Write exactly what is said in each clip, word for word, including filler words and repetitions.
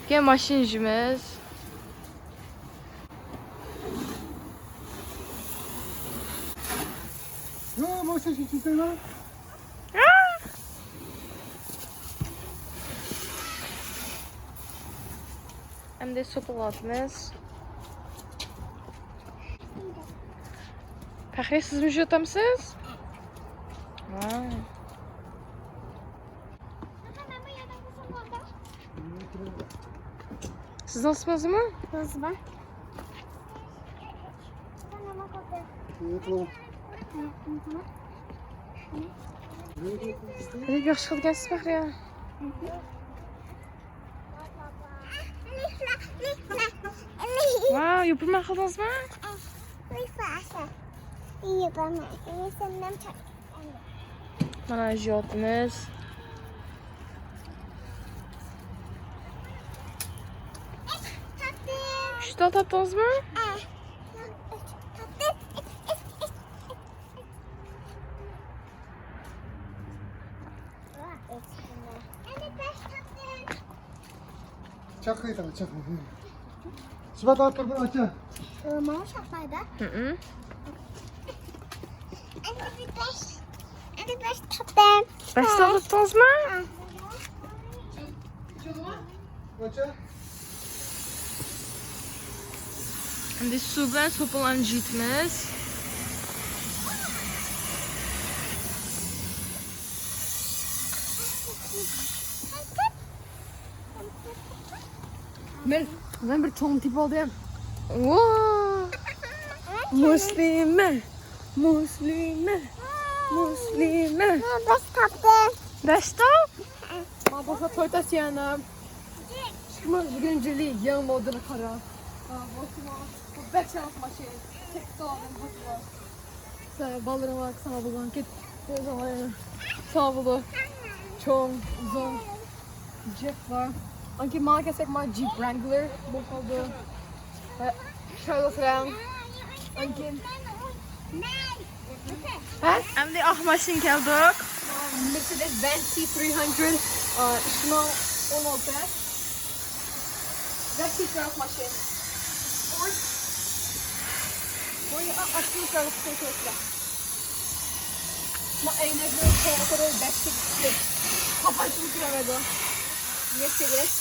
كېيىن ماشىنا يۈزىمىز. يو، ماشىنا يۈزىمىز. ئەمدى سوپا ئالىمىز. پەخرىيە، سىزمۇ يۇتامسىز؟ ۋاي. سىزنىڭ ئىسمىڭىز نېمە؟ روزىبا. ياخشى قىلغانسىز، پەخرىيە. ۋاو، يوپۇرماق قىلدىڭىزمۇ؟ مانا يۇتىمىز. ئۈچ تال تاپتىڭىزمۇ؟ چاقىرىڭ، چاقىرىڭ. سۈپەت ئارقىلىق بىر ئاچا. ماڭا چاقمايدا. ھىم. ئەمدى بەش، ئەمدى بەش تاپتىم. بەش تال تاپتىڭىزمۇ؟ ئاچا. ئەمدى سۇ بىلەن سوپىلارنى جۈيتىمىز. مەن، مەن بىر چوڭ تېپىپ ئالدىم. ۋو! مۇسلىمە، مۇسلىمە، مۇسلىمە. مەن بەش تاپتىم. بەش تاپ؟ مانا بولسا تويوتا سىئەنا. ئىككى مىڭ يىگىرمىنچى يىلى يېڭى مودېلى قارا. ھا، بولسىمۇ، بۇ بەك شەرەپ ماشىنا. تېخى ساغلام بولسىمۇ. ساڭا، بالىلىرىڭلارغا ساڭا بولغان كېتىپ، ساڭا بولۇ. چوڭ، ئۇزۇن، جىپ بار. ئانكى ماڭا كەلسەك، ماڭا جىپ ۋرەنگلېر بولۇپ قالدى. ۋە شايلىق رەڭ. ئانكى ھە؟ ئەمدى ئاق ماشىنا كەلدۇق. مېرسېدېس بەنز سى ترى ھەندرېد، ئىككى مىڭ ئون ئالتە. بەك چىرايلىق ماشىنا. بۇ ئاشۇ چىرايلىق ماشىنا. ما ئەينەكنى قويۇپ بەك چىرايلىق. قاپايسىز كىرەمەيدۇ. مېرسېدېس.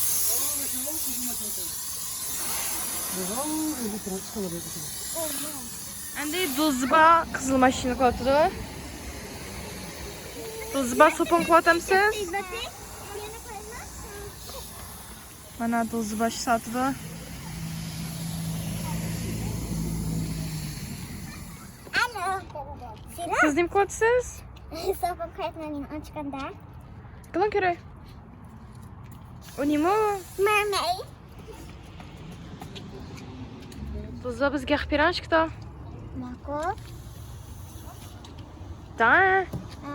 ئەمدى دۇزبا قىزىل ماشىنا قىلىۋاتىدۇ. دۇزبا سوپۇن قىلىۋاتامسىز؟ مانا دۇزبا ئىشلىتىدۇ. سىز نېمە قىلىۋاتىسىز؟ سوپۇن قىلىۋاتىمەن ئاچقاندا. قىلىڭ كۆرەي. ئۇ نېمە؟ مەرمەي. دۇزبا، بىزگە قىلىپ بېرىڭ ئىككى تال. ماقۇل. دا. ئا،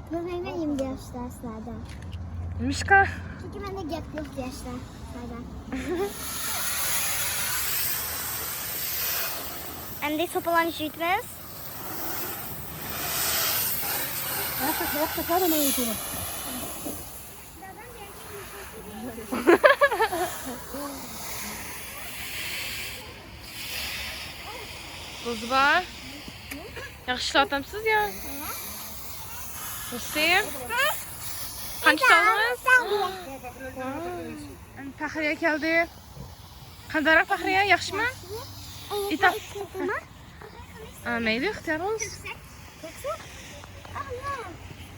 بىلمەيمەن ئەمدى ياشلار سىلەردە. نېمىشقا؟ چۈنكى مەندە گەپ يوق ياشلار سىلەردە. ئەمدى سوپىلارنى يۇيىمىز. دۇزبا. ياخشى ئىشلەۋاتامسىز يا؟ مۇسلىم. قانچە ئالدىڭىز؟ پەخرىيە كەلدى. قانداقراق پەخرىيە، ياخشىمۇ؟ ئېيتاق. ئا، مەيلى، ئىختىيارىڭىز.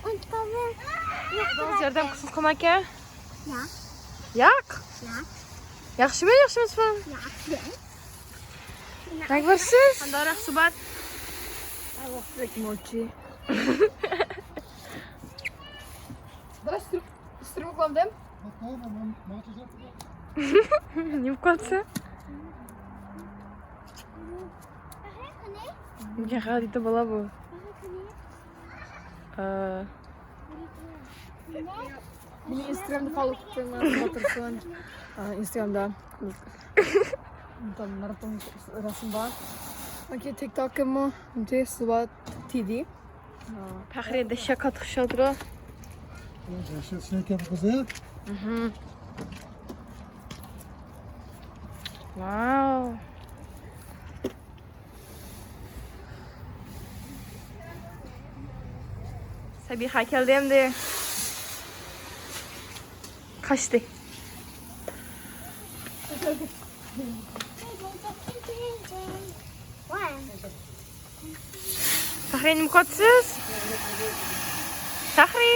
بىز ياردەم قىلسىڭىز قىلمايكەن. ياق. ياق؟ ياق. ياخشىمۇ، ياخشىمۇ سىز؟ ياخشى. قانداقراق بارسىز؟ قانداقراق سۇبات؟ بەك موچى. بىراز سۈرۈپ، سۈرۈپ قىلامدىم. نېمە قىلسا؟ بۇ خەرىتە بالا بۇ. ئا. مېنى ئىنستاگرامدا فالو قىلىپ قويۇڭلار، خاتىرىسى. ئا، ئىنستاگرامدا. ماراپون رەسىم بار. ئوكەي، تىك توكىمۇ، سۇبات تى دى. پەخرىيە دەھشەت قاتتىق ئىشلەۋاتىدۇ. دەھشەت ئىشلەۋاتىدۇ قىزى. مهم. ۋاۋ. سەبىخە كەلدى ئەمدى. قاچتى. فەخرىي، نېمە قىلىۋاتىسىز؟ فەخرىي،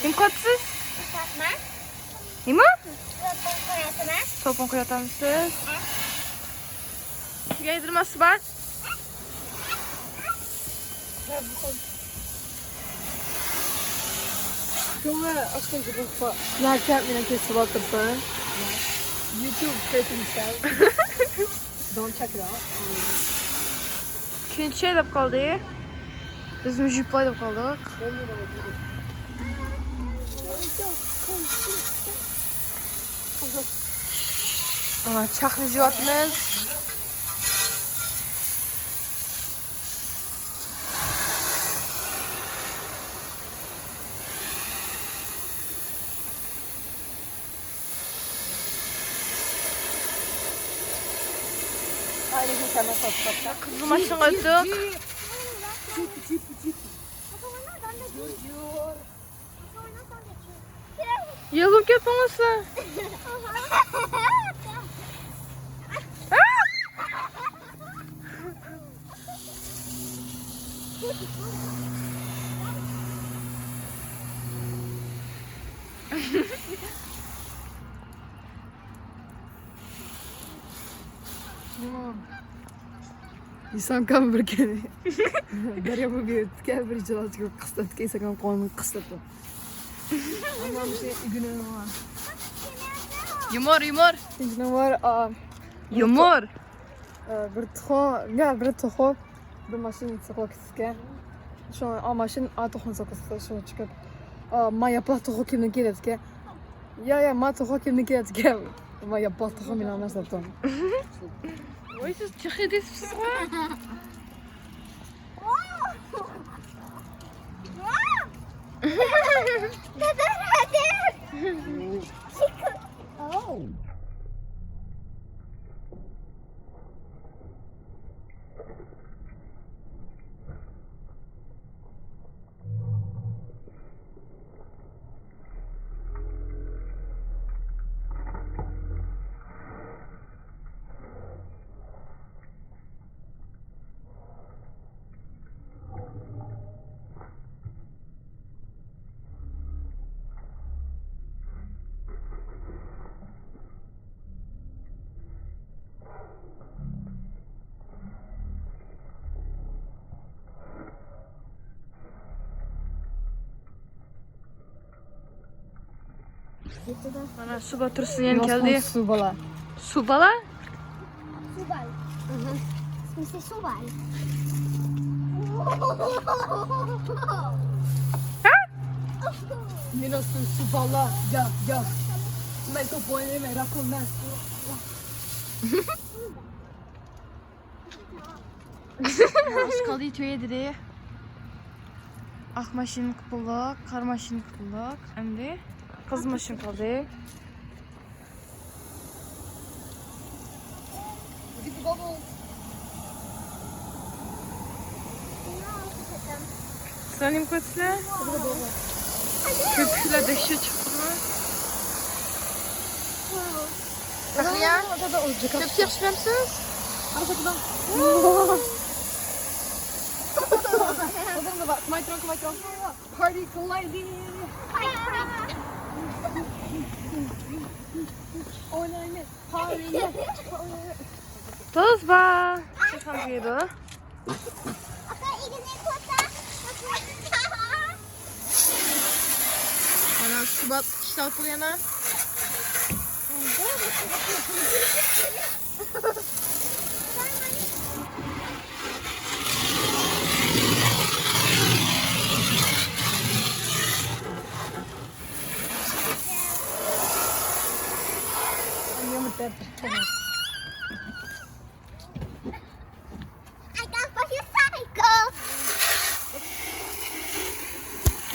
نېمە قىلىۋاتىسىز؟ نېمە؟ سوپۇن قۇيۇۋاتامسىز؟ شۇ يەردىمۇ بار. كۆڭۈل ئاچقان جۇمۇققا. Snapchat مېنىڭ كېسىپ ئولتۇرسۇن. YouTube settings. Don't check it out. كۈنچە دەپ قالدى. بىزمۇ ژۇپا دەپ قالدۇق. مانا چاقنى جۇۋاتىمىز. قىزىل ماشىنىغا ئۆتتۇق. يولۇم كۆپىڭىزلا. ئىسلام ئاكام بىر كۈنى دەريا بويىغا ئۆتكەن، بىر جىلانچىغا قىستاتكەن، ئىسلام ئاكام قولىنى قىستاتتى. يۇمۇر، يۇمۇر. ئىككىنچى نومۇر، ئا، يۇمۇر. ئا، بىر توخۇ، يا بىر توخۇ، بىر ماشىنا سوقۇپ كېتىپتىكەن. شۇ، ئا، ماشىنا، ئا، توخۇنى سوقۇپ كېتىپتۇ. شۇ چىقىپ، ئا، ما ياپىلاق توخۇ كىمنىڭكى دەپتىكەن. يا، يا، ما توخۇ كىمنىڭكى دەپتىكەن. ما ياپىلاق توخۇ مېنىڭ ئەمەس دەپتۇ. ۋاي، سىز چېخى دەيسىزغۇ. مانا سۇبا تۇرسۇن يەنە كەلدى. سۇبالا. سۇبالا؟ Субай. Мгм. В смысле, Субай. Минус субала, я, я. Мэн то понял, мэн ракун, мэн. ئاشقالدى تۆيە دېدى. ئاق ماشىنا قىلدۇق، قارا ماشىنا قىلدۇق. ئەمدى قىزىل ماشىنا قالدى. سىلەر نېمە قىلىۋاتىسىلەر؟ كۆپۈكلەر دەھشەت چىقىپتۇ. فەخرىيە، كۆپۈك ياخشى كۆرەمسىز؟ Party gliding. Oynaymız. Party. توزبا. چىقامدۇ؟ مانا شۇبات ئىشلەۋاتىدۇ يەنە.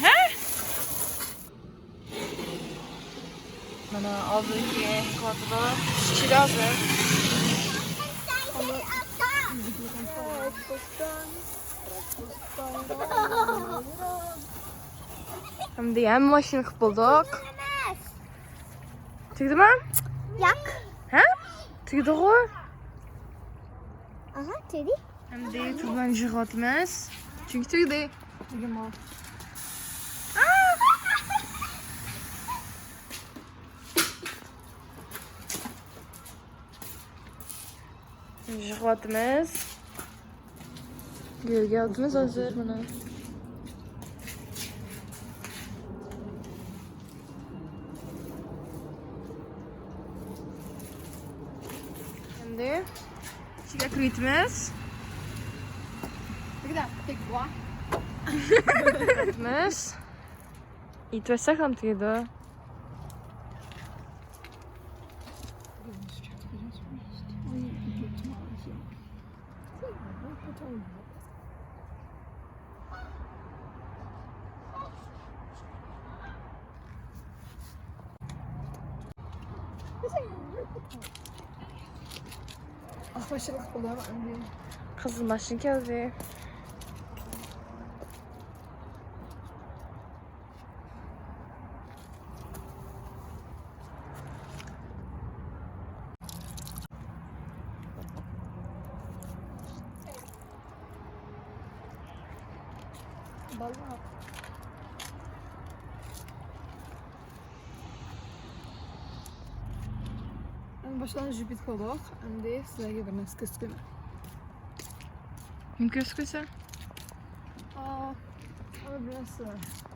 ھە؟ ما ئالدىدىكى كوتىدا چۈشىدە ھازىر. ئەمدى ھەممە ماشىنا قىلىپ بولدۇق. تۈگدىمۇ؟ ياق. ھە؟ تۈگدىغۇ؟ ئاھا، تۈگدى. ئەمدى تۇرغان يىغىۋاتىمىز. چۈنكى تۈگدى. تۈگدىمۇ؟ يىغىۋاتىمىز. گۈلگە ئالدىمىز ھازىر مانا. ئەمدى ئىچىگە كىرىۋېتىمىز. كىرىۋېتىمىز. ئېيتىۋەتسەك ھەم تۈگىدۇ. قىزىل ماشىنا كەلدى. بالىلار. ئەمدى باشلانغۇچ يۈرۈپ كەتتۇق. ئەمدى سىلەرگە بىر نەرسە كۆرسىتىمەن. نېمە كۆرسىتىسەن؟ ئا، ئەمدى بىر نەرسە.